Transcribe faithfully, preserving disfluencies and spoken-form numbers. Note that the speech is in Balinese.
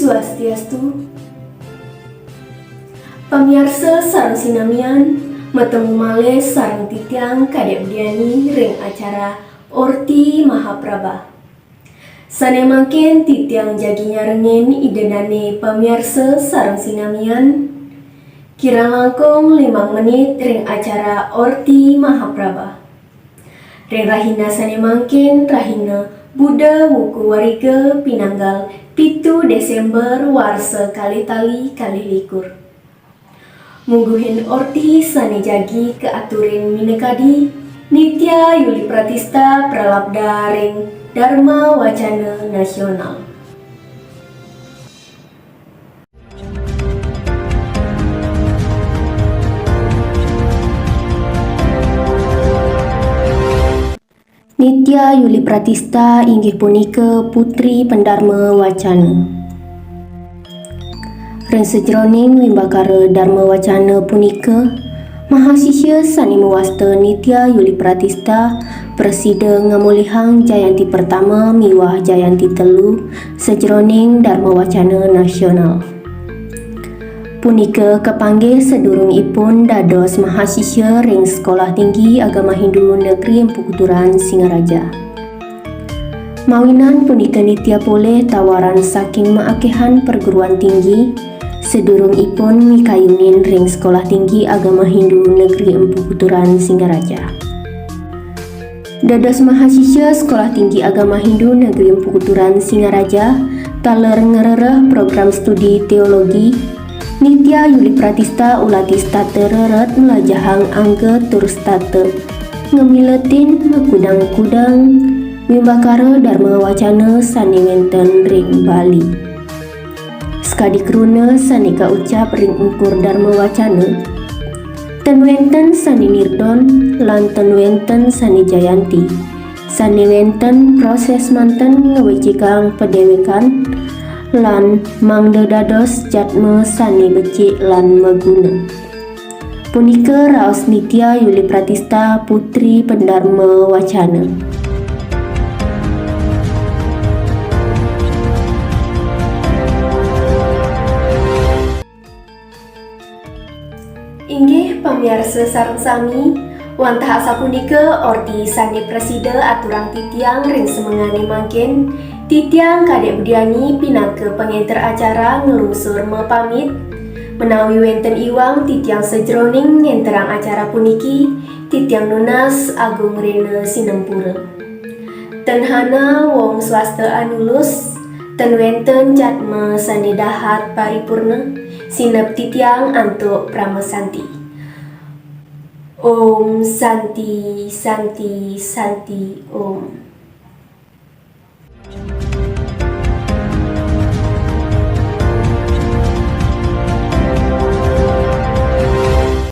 Swastiastu. Pamiarsa sareng sinamian, matemu malih sareng titiang Kadek Budiani ring acara Orti Mahaprabah. Sane mangkin titiang jagi nyarengin Ida dane pamiarsa sareng sinamian, kirang langkung limang menit ring acara Orti Mahaprabah. Ring rahina sane mangkin, rahina Buda Wuku Wariga, pinanggal pitu Desember, warsa kalih tali kalih likur. Mungguhin orti sane jagi kaaturin minakadi Nitya Yuli Pratista, pralabda ring Dharma Wacana Nasional. Nitya Yuli Pratista inggih punika putri pendarma wacana. Ring sajeroning wimbakara dharma wacana punika, mahasisya sane mawasta Nitya Yuli Pratista prasida ngamolihang Jayanti Pertama miwah Jayanti Telu sajeroning Dharma Wacana Nasional. Punika kapanggih sadurungipun dados mahasisya ring Sekolah Tinggi Agama Hindu Negeri Empu Kuturan Singaraja. Mawinan punika Nitya polih tawaran saking maakihan perguruan tinggi, sadurungipun mikayunin ring Sekolah Tinggi Agama Hindu Negeri Empu Kuturan Singaraja. Dados mahasisya Sekolah Tinggi Agama Hindu Negeri Empu Kuturan Singaraja, taler ngrereh program studi teologi, Nitya Yuli Pratista ulati setata rered nglajahang angga tur setata ngamiletin makudang-kudang wimbakara dharma wacana sane wenten ring Bali. Sakadi kruna sane kaucap ring ungkur dharma wacana, ten wenten sane nirdon lan ten wenten sane jayanti. Sane wenten proses manten ngwecikang padewekan lan mangda dados jatma sane becik lan maguna. Punika raos Nitya Yuli Pratista, putri pendarma wacana. Inggih pamiarsa sareng sami, wantah asapunika orti sane prasida aturang titiang ring semengane mangkin. Titiang Kadek Budiani pinaka pangenter acara nglungsur mapamit. Menawi wenten iwang titiang sajeroning ngenterang acara puniki, titiang nunas agung rena sinempura. Ten hana wong swasta anulus, ten wenten jatma sane dahat paripurna, sineb titiang antuk parama santi. Om Santi, Santi, Santi, Om.